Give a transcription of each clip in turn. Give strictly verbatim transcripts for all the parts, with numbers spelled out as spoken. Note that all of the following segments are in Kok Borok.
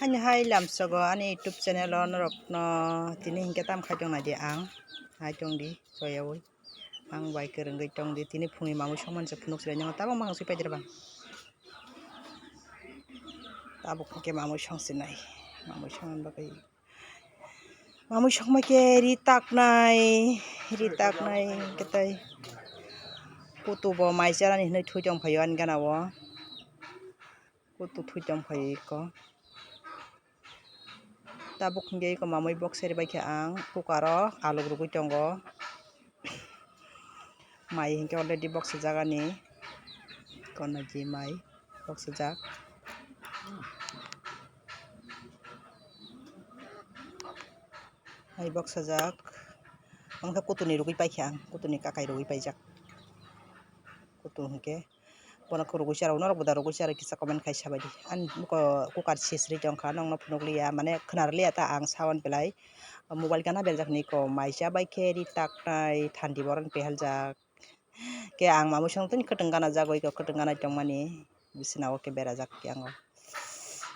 Ani hai lamsogo ani YouTube channel o norokno tini hinkhe tam khai tong naidi ang, hai tongdi choyaui. Ang bai kwrwngwi tongdi, tini phungni mamui songmani se phunuk se nang tabuk mang sui paidira bang. Tabuk hinkhe mamui song se nai, mamui songmani bagwi. Mamui songma khe ri taknai, ri taknai hinkhe tei kutu bo mai charani hinwi thui tong phaio ani gana o. Kutu thui tong phai eko. Tabuk hinkhe eko mamui bok seri bai khe ang cooker o aluk rwgwi tongo. Mai hinkhe already bok sijak ani. Kono ji mai bok sijak. Mai bok sijak. Ang khe kutuni rwgwi pai khe ang, kutuni kakai rwgwi paijak. Kutu hinkhe. Bono khe rwgwi charo, norok bo da rwgwi charo kisa comment khai sabaidi. Ani buko cooker sisri tongkha, nokno phunukliya, mane khwnarliya ta ang sound belai. Mobile gana berjak hinwi ko mai cha bai khe ri taknai thandi bohrokni peheljak. Khe ang mamui song tini kwtwng gana jagwi ko kwtwng gana tongmani bisina o khe berajak khe ango.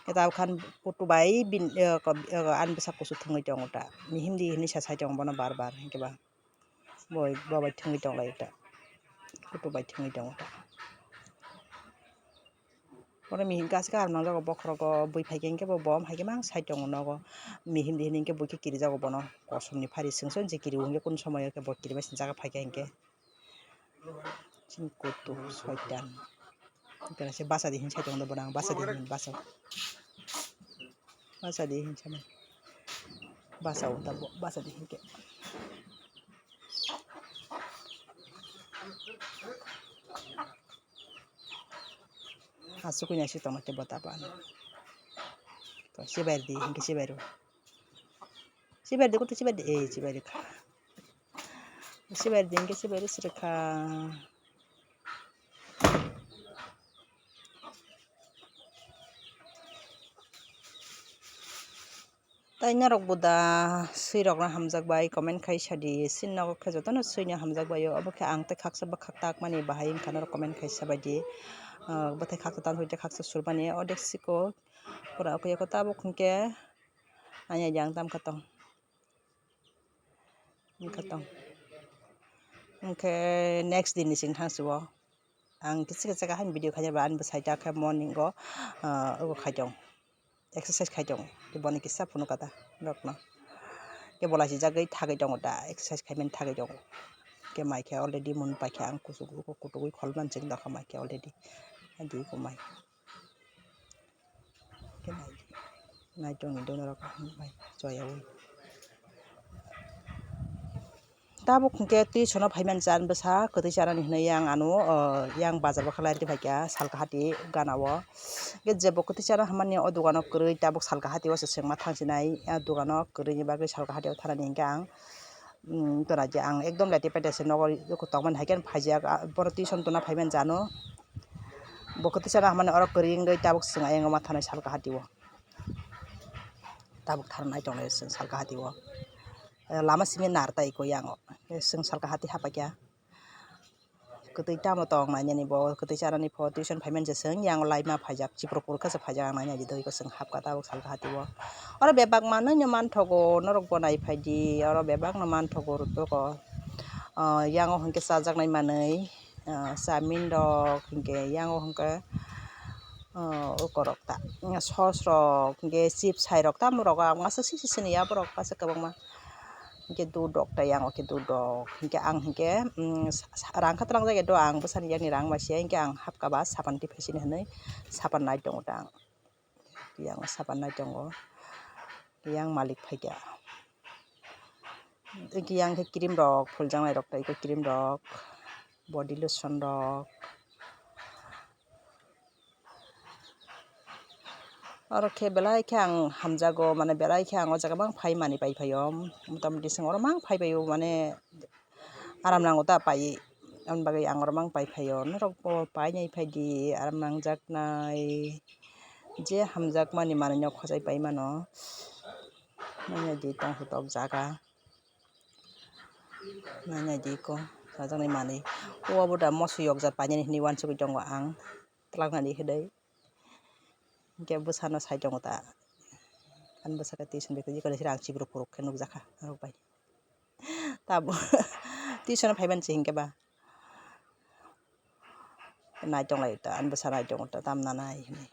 Khe tabukhan kutu bai bin, ani bwsa kusu thwngwi tongo ta. Mihimdi hinwi sa sai tongo bono bar bar hinkhe ba. Bo, bo bai thwngwi tong lai ta. Kutu bai thwngwi tongo ta. Bono mihim gas khe ang nangjago bokhorogo bui phaikhe hinkhe bo, bo haikhe mang sai tongo nogo. Mihim di hinkhe bui khe kirijago bono. Kosomni phari swngso je kiriwo hinkhe kunu somoyo khe bo kirima sinjaga phaikhe hinkhe. Chini kutu soitan. Hinkhe se basa di hin sai tongo bono ang basa di hin basa. Basa di hin sama. Basa o tabo, basa di hinkhe. Asukui nai si tongma tei bota bana. To sibai di hinkhe sibai ro. Sibai di kutu sibai di, eh, sibai di kha. Sibai di hinkhe sibai ro sirikha. Tai norok bo da swi rok no hamjak bai comment khai sadi, sini nogo khe jotono swi no hamjak bai o, obo khe ang tei khaksa bwkhak tak mani bahai wngkha norok comment khai sabaidi, ah, bwthai khaksa tan hoite khaksa surmani odek siko pura okhe tabuk hinkhe anya yang tam kha tong. Wngkha tong. Wngkhe next din ni sing thang subo. Ang kisa kisa kaham video khaina ba ani bwsai ta khe morning o, ah, obo khai tong. Exercise khai tong. Khe boni kisa phunuk kata rokno. Khe bolai sijagwi thagwi tongo da. Exercise khaimani thagwi tongo. Khe mai khe already mun paikhe ang kuchuk kuchuk kutugwi kholmani chwng dokha mai khe already. Adi ko mai. Khe nai, nai tongni dono rok kaham bai choyaui. Tabuk hinkhe tuition o phaimani chan bwsa kwtwi chanani hinwi yang ano, o, yang bazar bwkha lai rwdi phaikha salka hati gana o. Hinkhe jebo kwtwi chana hamani o dogano kwrwi tabuk salka hati o se swngma thangsinai, a dogano kwrwini bagwi salka hati o thanani hinkhe ang. Wngtona je ang ekdom late paita se nogo tongmani hai khe phaijak, ah, borok tuition tona phaimani jano. Bo kwtwi sana hamani oro kwrwi wngwi tabuk chwng ayang ma thanai salka hati o. Tabuk tharnai tonglai chwng salka hati o. Eh, lama simi nar tai ko yang o. Eh, chwng salka hati hapaikha. Kwtwi tamo tong nainani bo, kwtwi chanani pho tuition phaimani je chwng yang laima phaijak, chipro kuru khe se phaijak ang nainani doi ko chwng hapkha tabuk salka hati o. Oro bebak manwi no manthogo, norok bo nai phaidi, oro bebak no manthogo rwtoko. Ah, yang o hinkhe chajaknai manwi, ah, chowmin rok hinkhe yang o hinkhe, ah, ukorok ta, sauce rok hinkhe chips hai rok tamo rok ang aswk sisi sini ya borok aswk kwbangma. Hinkhe dudok tei ang o khe dudok. Hinkhe ang hinkhe, mm, sa-, sa-, rang kha twlang jak ya do ang bwsani yakni rang bai se. Hinkhe ang hapkha ba sapan tiphaisini hinwi sapan nai tongo ta ang. Yang sapan nai tongo. Yang malik phaikha. Hinkhe yang khe cream rok phuljaknai rok tei khe cream rok, body lotion rok. Oro khe belai khe ang hamjago, mane belai khe ang o jaga mang phai manwi pai phaio, motamoti chwng oro mang phai phaio, mane aram nango ta paiwi, aboni bagwi ang oro mang pai phaio, norok bo painai phaidi aram nangjaknai, je hamjakmani manwino khojai pai mano, nainai di tongthotok jaga, nainai di ko chajaknai manwi, o obo da moso yokjak painani hinwi uansugwi tongo ang. Twlangna di hinwi. Hinkhe bwsano sai tongo ta. Ani bwsakhe tuition bai kwrwi kwrwi se rang chibru phuruk khe nukjakha norok bai. Tabo tuition phaimani se hinkhe ba. Naitonglai ta, ani bwsa naitongo ta, tam nanai hinwi.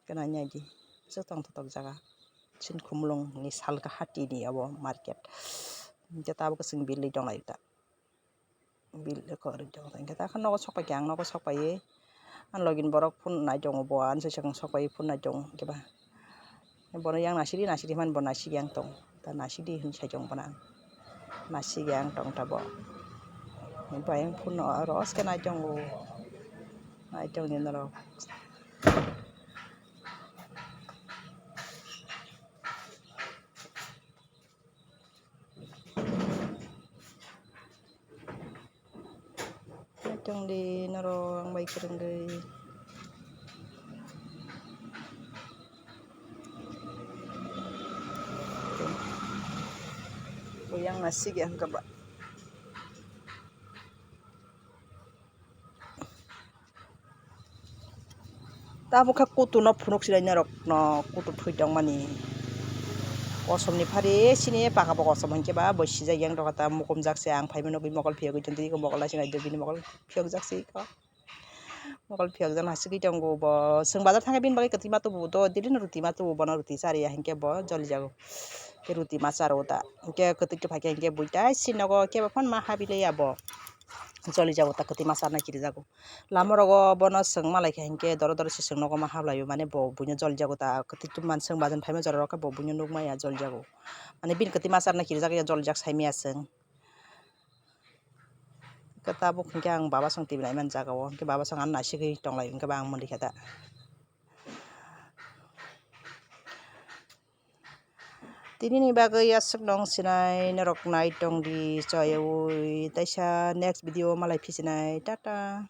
Khe nainai di, bwswk tongthok jaga. Chini Khumulwng ni salka hati ni abo market. Hinkhe tabuk chwng building tonglai ta. Building khe ta nogo sokpai khe ang nogo sokpaiwi. Ani logi ni borok phone nai tongo bo, ani se swkang sokpaiwi phone nai tongo hinkhe ba. Bono yang nasidi nasidi hwnmani bo nasidi yang tong. Ta nasidi hwn sai tong bono ang. Nasidi yang tong ta bo. Bai ang phone no aro oske nai tongo. Nai tong di norok. Tongdi norok ang bai kwrwngwi. Yang nasigi ang kaba. Tabuk khe kutu no phunuk sinai norok no kutu thwi tongmani. Kosom ni phari sini paka bo kosom hinkhe ba bo sijak yang doga ta mukumjak se ang phaima nugwi mokol phiyogwi tongdi mokol naising ai bini mokol phiyokjak se iko. Mokol phiyokjak nasigwi tongo bo chwng bazar thangkhe bini bagwi kwtwi ma tubu do daily no ruti ma tubu bono ruti chariya hinkhe bo joli jago. Khe ruti ma charo ta hinkhe kwtwi kwphai khe hinkhe bui tai si nogo kebo phano ma habilaiya bo. Joli jago ta kwtwi ma charna kiri jago. Lama rogo bono chwng ma lai kha hinkhe doro doro se chwng nogo ma hablai o mane bo buino joli jago ta kwtwi tubumani chwng bazar phaima jora rok khe bo buino nuk maya joli jago. Mane bini kwtwi ma charna kiri jak ya joli jak sai maya chwng. Khe tabuk hinkhe ang baba song tibinai mani jaga o hinkhe baba song ano nasigwi tonglai hinkhe ba ang mundi khe ta. Tini ni bagwi aswk nong sinai norok nai tong di choyaui taisa next video malai phisinai tata.